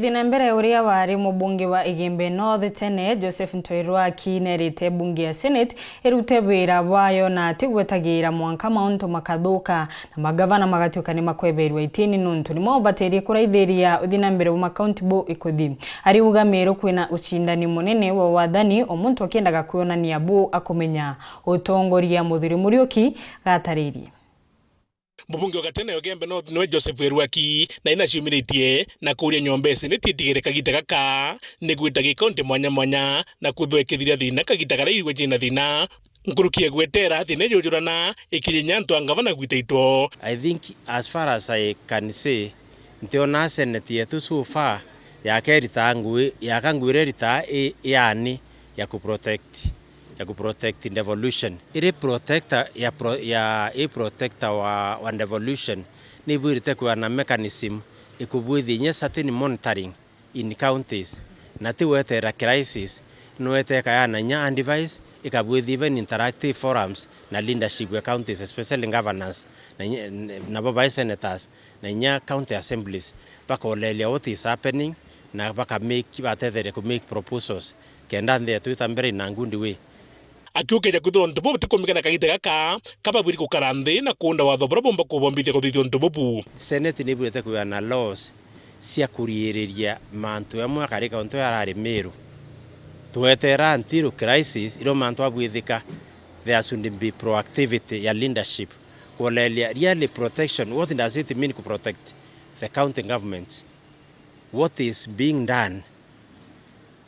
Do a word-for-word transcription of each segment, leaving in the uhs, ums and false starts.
Thiina mbere, uria wari mubunge wa Igembe North tene, Joseph Ntoi Rwaki, nerite bunge ya Senate irute wira bwayo na atigwetagira mwanka mauntu makathuka na magavana magatuika ni makweberua itini nuntu nimo batirie kuraithiria uthii na mbere bwa makaunti bu ikuthi. Ariuga Meru kwina ucindani munene wa wathani, o muntu akiendaga kwionania bu akumenya. Utongoria Muthuri Muriuki gataririe. Mubunge wa gatene wa Igembe North niwe Joseph Erwaki, na inaciumiritie na kuuria nyomba ya Senate itigere kagita gaka ni gwita gikaunti mwanya mwanya na kwithwa ikithiria thina kagita karia igwe cina thina. Nkuruki ya gwetera thina ijujurana ikirinya antu a ngavana gwita itwo. I think as far as I can say, ntiona Senate yetu so far yakerita ngui, yaka ngui iria irita i, yani ya ku protect, ya ku protect devolution. Iri protector ya pro-, ya, i protector wa, wa devolution, ni ibwirite kwina mechanism ikubwithia inya certain monitoring in counties, na ti gwetera crisis, nwete ikayana inya advice, ikabwithia even interactive forums na leadership ya counties, especially governors, na inya, nabo bai senators, na inya county assemblies, bakoleria what is happening, na baka make, batetheria ku make proposals, kenda nthi yetu ita mbere in a good way. Akiukeja kwithirwa untu bubu butikumikana kagita gaka, kababwiri gukara nthi na kuunda watho buria bumba kubombithia kuthithia untu bubu. Senate ni ibwirite kwina laws cia kuriiriria mantu amwe akarika untu arari Meru. Twetera until crisis, irio mantu abwithika, there should be proactivity ya leadership. Kuoneria really protection, what does it mean to protect the county government? What is being done?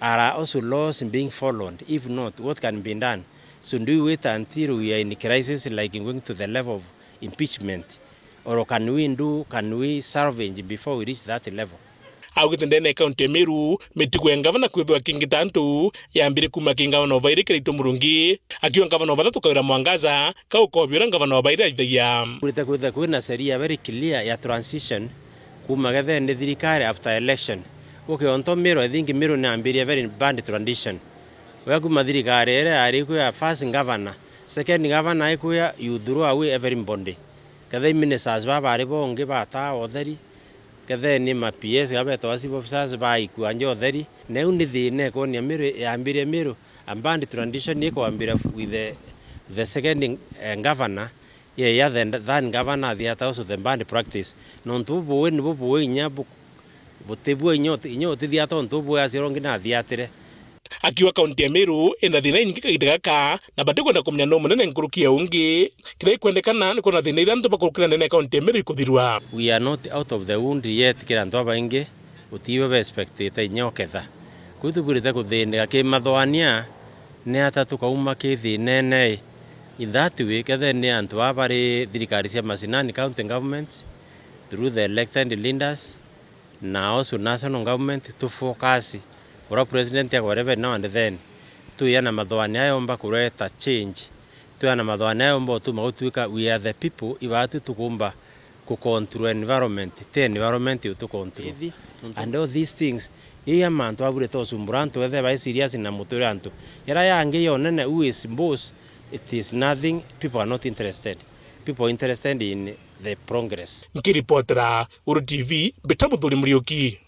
Are also laws being followed? If not, what can be done? Should we wait until we are in crisis, like going to the level of impeachment? Or can we do, can we salvage before we reach that level? Augite ndene ya kaunti ya Meru, mitugo ya ngavana kwithwa akingita antu yambire kuma ki ngavana Obaire kira itu Murungi, akiuga ngavana Obaire tukawira mwangaza, kau kobi uria ngavana Obaire aithagia. Kurite kwithwa kwina sheria very clear ya transition kuma gethene thirikari after election. Ukionto Meru, I think Meru ni ambirie very bad transition. Uria kuma thirikari iria yari kuya first governor, second governor aikuya, you throw away everybody. Kethe i ministers baba bari bongi bataa utheri, kethe ni ma P S ga betagwa chief officers baikua nja utheri. Na iu ni thina ikonia Meru, yambirie Meru, a bad transition ikwambira with the, the second, eh, governor, ye ya the third governor athiata also the bad practice. Nontu bubu ni bubu inya bu-, butibua inya uti-, inya utithiata untu bubu aciarwa ungi na athiatire. Akiuga kaunti ya Meru ina thina inyingi kagita gaka, na batikwenda kumenya nu munene nkuruki ya ungi. Kiria ikwendekana ni kwona thina iria antu bakurukira ndene ya kaunti ya Meru ikuthirwa. We are not out of the wood yet, kira antu abaingi utiiwe be expectite inya uketha. Kuu tubwirite kuthinika ki mathoania, ni ata tukauma ki thinene? In that way, kethe ni antu aa bari thirikari cia mashinani, county government, through the elected leaders, na also national government, tu focus uria president akwere every now and then. Tuya na mathoania yomba kureta change. Tuya na mathoania yomba utuma gutuika we are the people, ibaatu tukumba ku control environment, ti environment utu control. And all these things, iria mantu abure to sumbura antu ethe bai serious na muture antu. Yara yangi yonene who is boss, it is nothing, people are not interested. People are interested in the progress. Nkiripotera Uru T V, mbita Muthuri Muriuki.